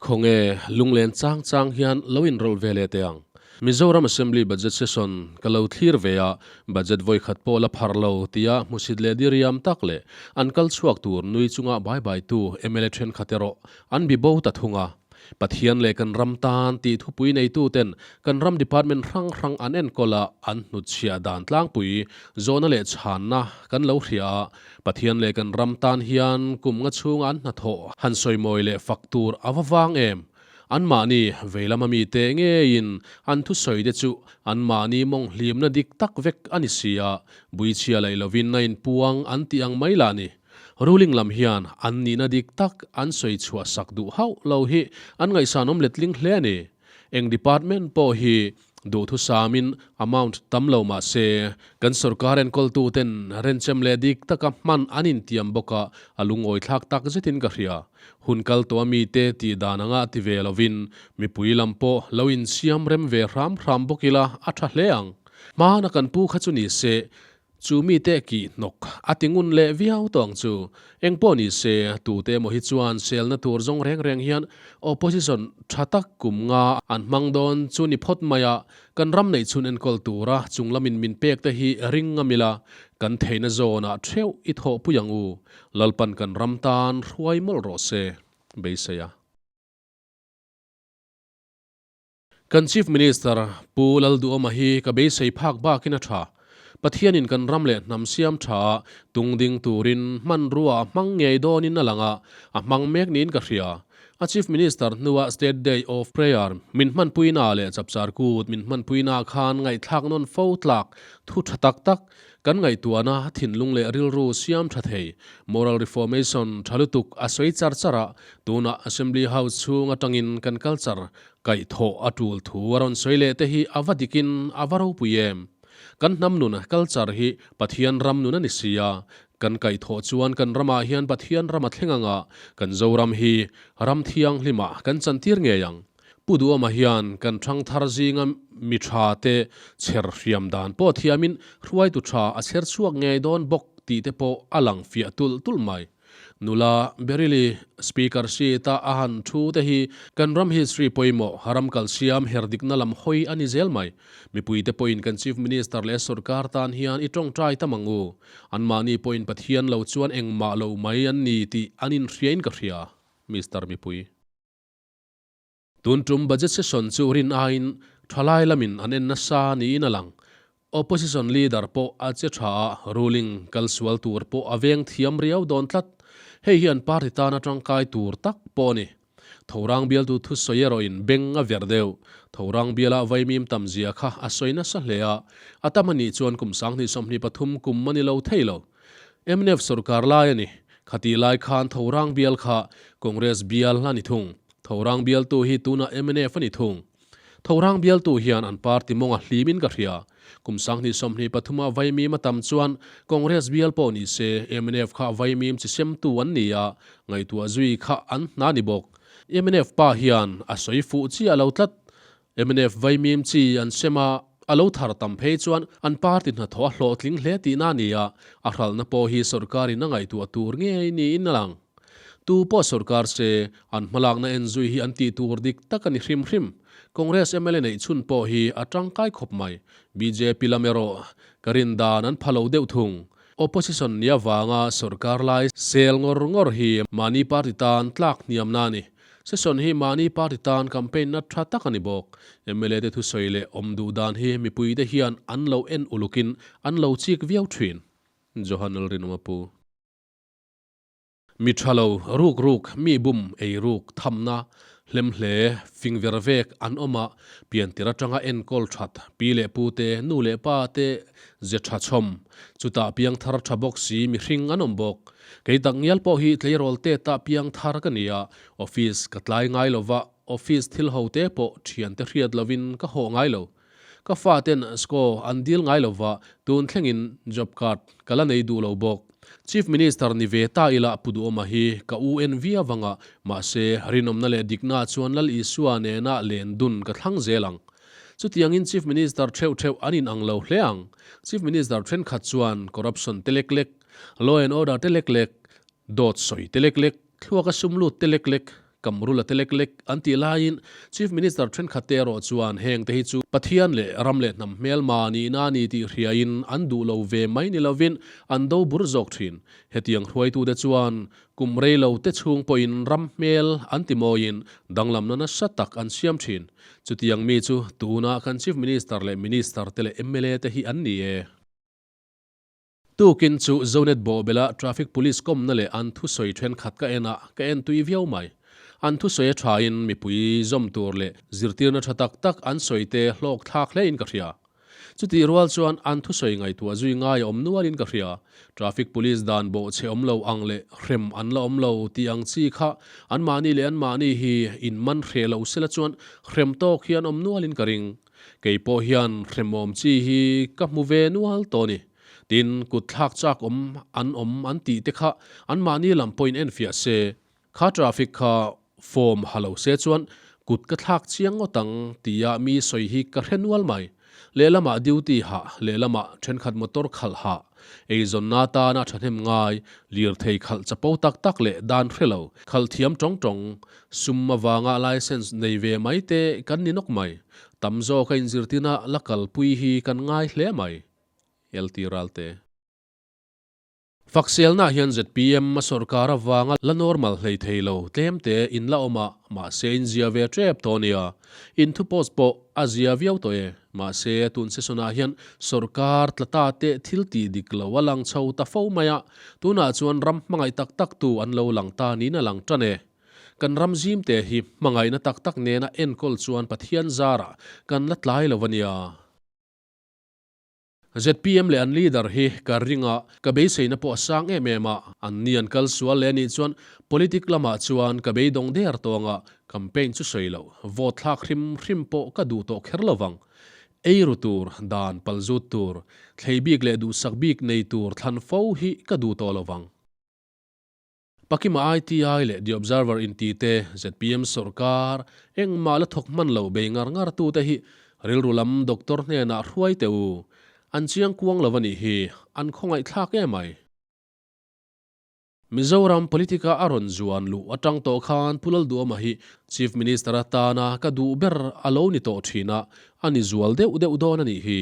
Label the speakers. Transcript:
Speaker 1: Khawnge lunglen chang chang hian lo inrawlh ve leh teh ang. Mizoram Assembly Budget Session ka lo thlir ve a, Budget vawikhat pawh la phar lo tia hmusit leh diriam tak leh an kal chhuak tur nui chunga bai baitu mla thenkhat erawh an bi bo ta thung a. Pathian leh kan ram tan tih thupui neituten kan ram department hrang hrang an enkawl a, an hnutchhiah dan tlangpui zawhna leh chhanna kan lo hria a. Pathian leh kan ram tan hian kum nga chhunga an hnathawh han sawimawi leh fak tur a va vang em? Anmahni veilama mite ngeiin an thusawi te chu anmahni mawng hlimna dik tak vek a ni si a, buichhia laih lovin a inpuang an tih ang mai lah ni. Ruling lam hian an nihna dik tak an sawi chhuah sak duh hauh lo hi an ngaihsanawm letling hle a ni. Eng department pawh hi duhthusamin amount tam lo mah se, kan sorkar enkawltuten renchem leh dik taka hman an intiam bawk a, a lungawi thlak tak zetin ka hria. Hun kal tawh a mite tih dan anga ti ve lovin mipui lam pawh lo insiam rem ve hram hram bawk ila a tha hle ang. Hmana kan pu kha chu ni se, Chu mite kih hnawk a ti ngun leh viau tawh ang chu. Eng pawh ni se, tute emaw hi chuan selna tur zawng reng reng hian opposition tha tak kum nga an hmang dawn chu ni phawt mai a, kan ram neih chhun enkawl tura chung lamin min pek te hi ring ngam ila, kan theihna zawnah theuh i thawhpui ang u. Lalpan kan ram tan hruai mawlh rawh se. Beisei a. Kan Chief Minister Pu Lalduhawma hi ka beisei phak bakin a tha. Pathianin kan ram leh hnam siam tha a tungding turin hmanrua a hmang ngei dawnin a lang a, a hmang mek niin ka hria. A Chief Minister hnua State Day of Prayer min hmanpuina leh chapchar kut min hmanpuina khan ngaihthlak nawn fo tlak thu tha tak tak Kan ngaihtuahna thinlung leh rilru siam tha thei, moral reformation tha lutuk a sawi char char a, tunah Assembly House chhung atangin kan culture kaihthawh a tul thu a rawn sawi leh te hi a va dikin a va ropui em? Kan hnam nun culture hi Pathian ram nun a ni si a, kan kaihthawh chuan kan ramah hian Pathian ram a thleng anga kan Zoram hi ram thianghlimah kan chantir ngei ang. Pu Duhawma hian kan thangthar zinga mi tha te chher hriam dan pawh thiamin hruaitu tha a chher chhuak ngei dawn bawk tih te pawh a lang fiah tulh tulh mai. Nula Berili Speaker seat a a han thu te hi kan ram history pawimawh ram kalsiam her dikna lam hawi a ni zel mai. Mipui te pawhin kan Chief Minister leh sorkar tan hian i tawngtai tam ang u. Anmahni pawhin Pathian lo chuan engmah lo mai an ni tih an inhriain ka hria. Mister Mipui. Tun tum budget session chu rin aiin thalai lamin an en nasa niin a lang. Opposition leader pawh a che tha a, ruling kal sual tur pawh a veng thiam riau dawn tlat. Hei hian party tana tangkai tur tak pawh a ni. Thorang bialtu thusawi erawhin beng a verh deuh. Thorang biala vaimim tam zia kha a sawi nasa hle a, a tam a nih chuan kum 2023 kum a ni lo thei lo. Mnf sorkar lai a ni. Khatih lai khan Thorang bial kha Congress bial a ni thung. Thorang bialtu hi tunah mnf a ni thung. Thorang bialtu hian an party mawng a hlim in ka hria. Kum 2023 a vaimim a tam chuan Congress bial pawh ni se mnf kha vaimim chi semtu an ni a, ngaihtuah zui kha an hna ni bawk. Mnf pa hian a sawi fuh chiah lo tlat. Mnf vaimim chi an sem a, a lo thar tam phei chuan an party hnathawh a hlawhtling hle tihna a ni a, a hralhna pawh hi sorkarin a ngaihtuah tur ngei niin a lang. Tu pawh sorkar se, an hmalakna en zui hi an tih tur dik tak a ni hrim hrim. Congress mla neih chhun pawh hi a tangkai khawp mai. Bjp lam erawh ka rin dan an pha lo deuh thung. Opposition ni avanga sorkar lai sel ngawr ngawr hi mahni party tan tlak hniamna a ni. Session hi mahni party tan campaign na tha tak a ni bawk. Mla te thusawi leh awm duh dan hi mipui te hian an lo en ulukin an lo chik viau thin. Johan Lalrinawma Pu. Mi tha lo, ruk ruk, mi bum, ei ruk, thamna, hlem hle, fing ver vek an awm a, piantir atanga enkawl that, pi leh pu te, nu leh pa te ze tha chhawm, chutah piangthar tha bawk si mihring an awm bawk. Kei tak ngial pawh hi tleirawl te ta piang thar ka ni a, office ka tlai ngai lo va, office thil ho te pawh thiante hriat lovin ka hawh ngai lo. Ka fa ten score an dil ngai lo va, tun thlengin job card ka la nei duh lo bawk. Chief Minister ni ve ta ila Pu Duhawma hi ka u en viau vang a, mahse rinawmna leh dikna chuan Lal Isua nena len dun ka thlang zel ang. Chutiangin Chief Minister theuh theuh an inang lo hle ang. Chief Minister thenkhat chuan corruption te lek lek, Law and order te lek lek, dawt sawi te lek lek, thluaka sum lut te lek lek. Kamrula te lek lek an tih laiin Chief Minister thenkhat te erawh chuan heng te hi chu Pathian leh ram leh hnam hmelma nihna a ni tih hriain an duh lo ve mai ni lovin an do bur zawk thin. Hetiang hruaitute chuan kum rei lo te chhung pawhin ram hmel an ti mawiin danglamna nasa tak an siam thin. Chutiang mi chu tuna kan Chief Minister leh Minister te leh mla te hi an ni e. Tukin chu Zonet bawhbela Traffic Police kawmna leh an thusawi thenkhat ka en a, ka en tui viau mai. An thusawi a thain mipui zawm tur leh zirtirna tha tak tak an sawi te hlawk thlak hlein ka hria. Chutih rual chuan an thusawi ngaihtuah zui ngai a awm nualin ka hria. Traffic Police dan bawhchhe awm lo ang leh hrem an la awm lo tih ang chi kha anmahni leh anmahni hi inman hreh lo sela chuan hrem tawk hi an awm nualin ka ring. Kei pawh hian hremawm chi hi ka hmu ve nual tawh a ni. Tin, kut thlak chak awm an awm an tih te kha anmahni lam pawhin enfiah se, kha traffic kha form ha lo se chuan kut ka thlak chiang ngawt ang tia mi sawi hi ka hre nual mai. Lehlamah duty hah, lehlamah thenkhat motor khalh hah, eizawnna atana thahnem ngai, lirthei khalh chapo tak tak leh dan hre lo, khalh thiam tawng tawng, Sum avanga license nei ve mai te kan ni nawk mai. Tam zawk a inzirtina la kalpui hi kan ngai hle mai. LT Ralte. Fakselna hian zpm a sawrkar avanga la normal hlei thei lo tlem te in la awm a, mahse in zia ve tep tawh nia. In thu post pawh a zia viau tawh e. Mahse tun session ah hian sawrkar tla ta te thil tih dik lo a lang chho ta fo mai a, tunah chuan ram hmangaih tak tak tu an lo lang ta niin a lang tan e. Kan ram zimte hi hmangaihna tak tak nena enkawl chuan Pathian zarah kan la tlai lo a nia. Zpm leh an leader hi ka ring a, ka beiseina pawh a sang em em a, an ni an kal sual leh anih chuan politic lamah chuan ka beidawng der tawh anga campaign chu sawi loh, vote thlak hrim hrim pawh ka duh tawh kher lo vang. Ei ru tur, dan pal zut tur, thlei bik leh duhsak bik nei tur thlan fo hi ka duh tawh lo vang. Pakima ITI leh The Observer inti te, zpm sawrkar, engmah la thawk hman lo bei ngar ngar tute hi rilru lam doctor hnenah hruai teh u. An chiang kuang lo a nih hi, an khawngaihthlak emai. Mizoram politic-a a rawn zuan luh atang tawh khan Pu Lalduhoma hi Chief Minister atana ka duh ber a lo ni tawh thin a, a ni zual deuh deuh dawn a nih hi.